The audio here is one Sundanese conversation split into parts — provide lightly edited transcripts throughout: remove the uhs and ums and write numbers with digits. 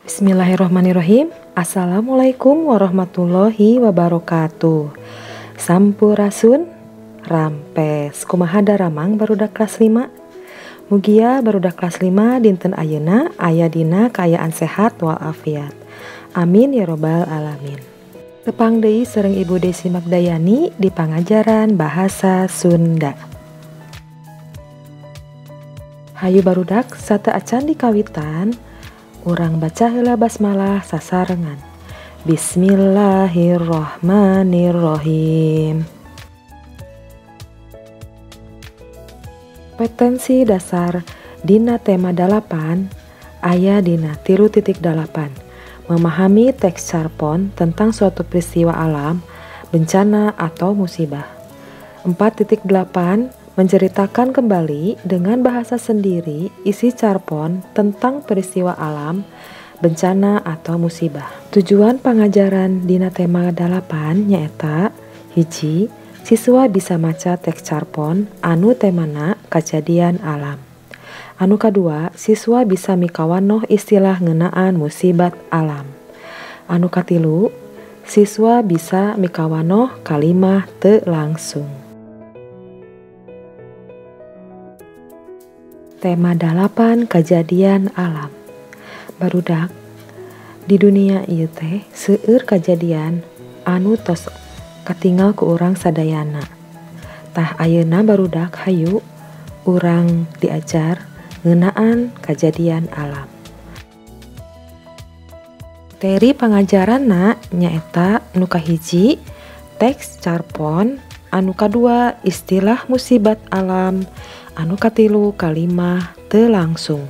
Bismillahirrahmanirrahim. Assalamualaikum warahmatullahi wabarakatuh. Sampurasun rampes. Kumaha daramang barudak kelas 5? Mugia barudak kelas 5 dinten ayeuna aya dina kaayaan sehat walafiat. Amin ya robbal alamin. Tepang deui sareng Ibu Desi Magdayani di pangajaran bahasa Sunda. Hayu barudak sateuacan dikawitan, urang baca heula basmalah sasarengan. Bismillahirrahmanirrahim. Kompetensi dasar dina tema 8 aya dina 3.8. Memahami teks carpon tentang suatu peristiwa alam, bencana atau musibah. 4.8. Menceritakan kembali dengan bahasa sendiri isi carpon tentang peristiwa alam, bencana atau musibah. Tujuan pangajaran dina tema 8 nyaeta hiji, siswa bisa maca teks carpon anu temana kajadian alam. Anu kadua, siswa bisa mikawanoh istilah ngeunaan musibat alam. Anu katilu, siswa bisa mikawanoh kalimah teu langsung. Tema 8 kajadian alam. Barudak, di dunia ieu teh seueur kajadian anu tos katingal ku urang sadayana. Tah ayeuna barudak hayu urang diajar ngeunaan kajadian alam. Materi pangajaranna nyaeta nu kahiji teks carpon, anu kadua istilah musibat alam, anu katilu kalimah teu langsung.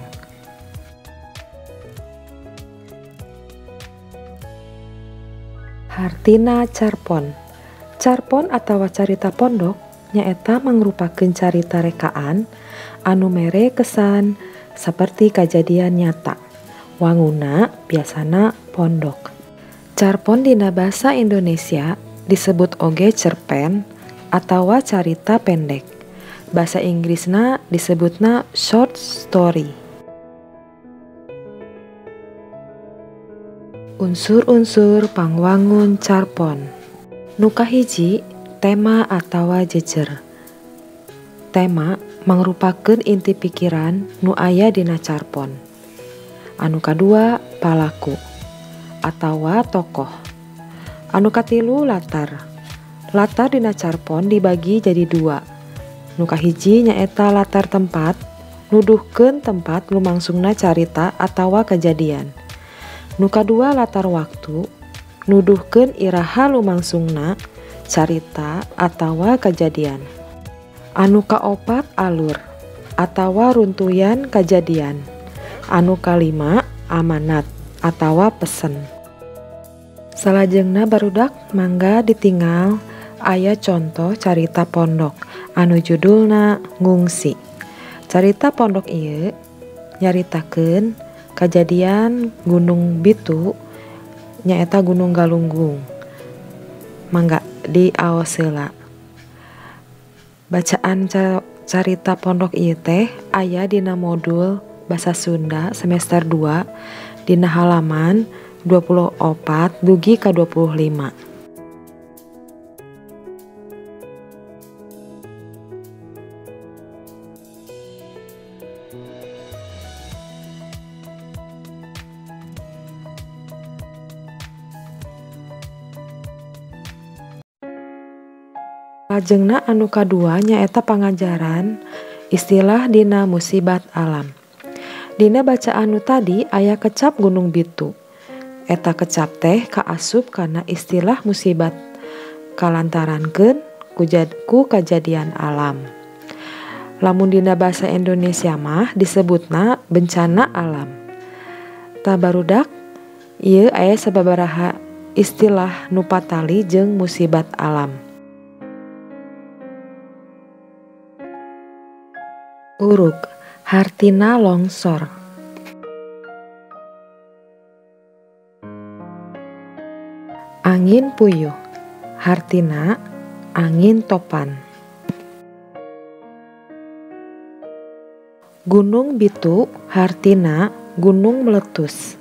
Hartina carpon. Carpon atawa carita pondok nyaeta mangrupakeun carita rekaan anu mere kesan saperti kajadian nyata. Wanguna biasana pondok. Carpon dina basa Indonesia disebut oge cerpen atawa carita pendek. Bahasa Inggrisna disebutna short story. Unsur-unsur pangwangun carpon. Nu kahiji, tema atawa jejer. Tema mangrupakeun inti pikiran nu aya dina carpon. Anu kadua, palaku atawa tokoh. Anu katilu, latar. Latar dina carpon dibagi jadi dua. Nu kahiji nyaeta latar tempat, nuduhkeun tempat lumangsungna carita atawa kejadian. Nu kadua latar waktu, nuduhkeun iraha lumangsungna carita atawa kejadian. Anu kaopat alur atawa runtuyan kejadian. Anu kalima amanat atawa pesen. Salajengna barudak mangga ditinggal aya contoh carita pondok anu judulna Ngungsi. Carita pondok ieu nyaritakeun kajadian Gunung Bitu nyaeta Gunung Galunggung. Mangga diaos heula. Bacaan carita pondok ieu teh aya dina modul Basa Sunda semester 2 dina halaman 24 dugi ka 25. Lajengna anu kadua nyaeta pangajaran istilah dina musibat alam. Dina bacaan nu tadi aya kecap Gunung Bitu. Eta kecap teh kaasup kana istilah musibat kalantarankeun ku kajadian alam. Lamun dina bahasa Indonesia mah disebutna bencana alam. Tah barudak ieu aya sababaraha istilah nu patali jeung musibat alam. Urug hartina longsor. Angin puyuh hartina angin topan. Gunung Bitu hartina gunung meletus.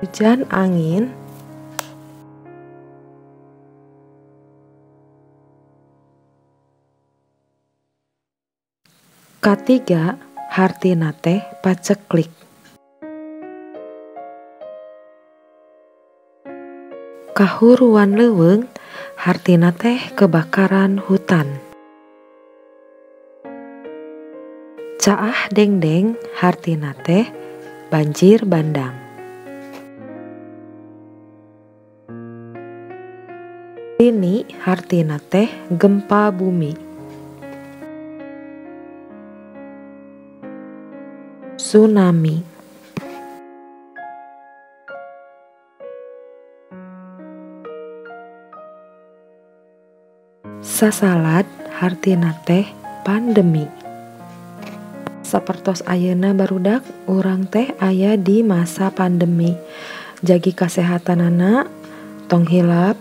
Hujan angin. Katiga hartina teh paceklik. Kahuruan leuweung hartina teh kebakaran hutan. Caah dengdeng hartina teh banjir bandang. Lini hartina teh gempa bumi. Tsunami. Sasalad hartina teh pandemi. Sapertos ayeuna barudak urang teh aya di masa pandemi. Jagi kasehatanana tong hilap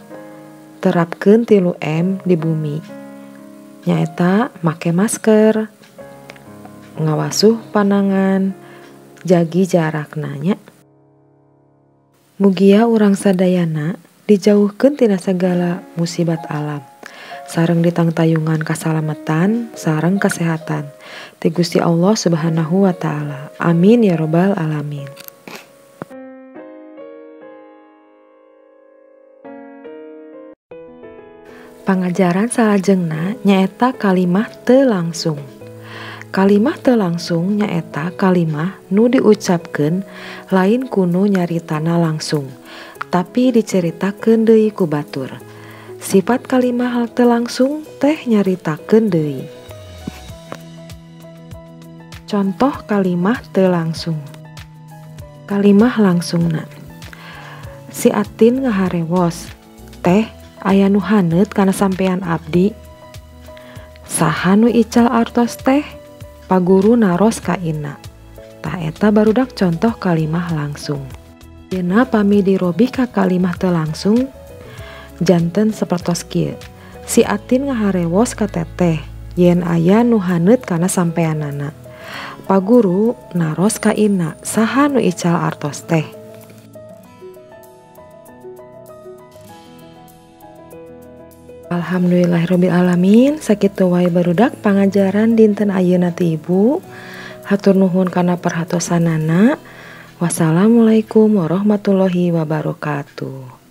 terapkeun 3M di bumi. Nyaeta make masker, ngawasuh panangan, jagi jarakna nya. Mugia urang sadayana dijauhkeun tina sagala musibat alam. Sareng ditangtayungan kasalamatan sareng kasehatan ti Gusti Allah Subhanahu wa taala. Amin ya robbal alamin. Pangajaran salajengna nyaeta kalimah teu langsung. Kalimah teu langsung nyaeta kalimah nu diucapkeun lain kunu nyaritana langsung, tapi diceritakeun deui ku batur. Sifat kalimah teu langsung teh nyaritakeun deui. Contoh kalimah teu langsung. Kalimah langsungna. Si Atin ngaharewos, teh aya nu haneut kana sampean abdi. Saha nu ical artos teh? Paguru naros ka Ina. Tah eta barudak contoh kalimah langsung. Dina pami dirobih ka kalimah teu langsung janten sapertos kieu. Si Atin ngaharewos ka teteh yen aya nu haneut kana sampeanana. Paguru naros ka Ina, saha nu ical artos teh? Alhamdulillahirabbil alamin, sakitu wae barudak pangajaran dinten ayeuna ti Ibu. Hatur nuhun kana perhatosanana. Wassalamualaikum warahmatullahi wabarakatuh.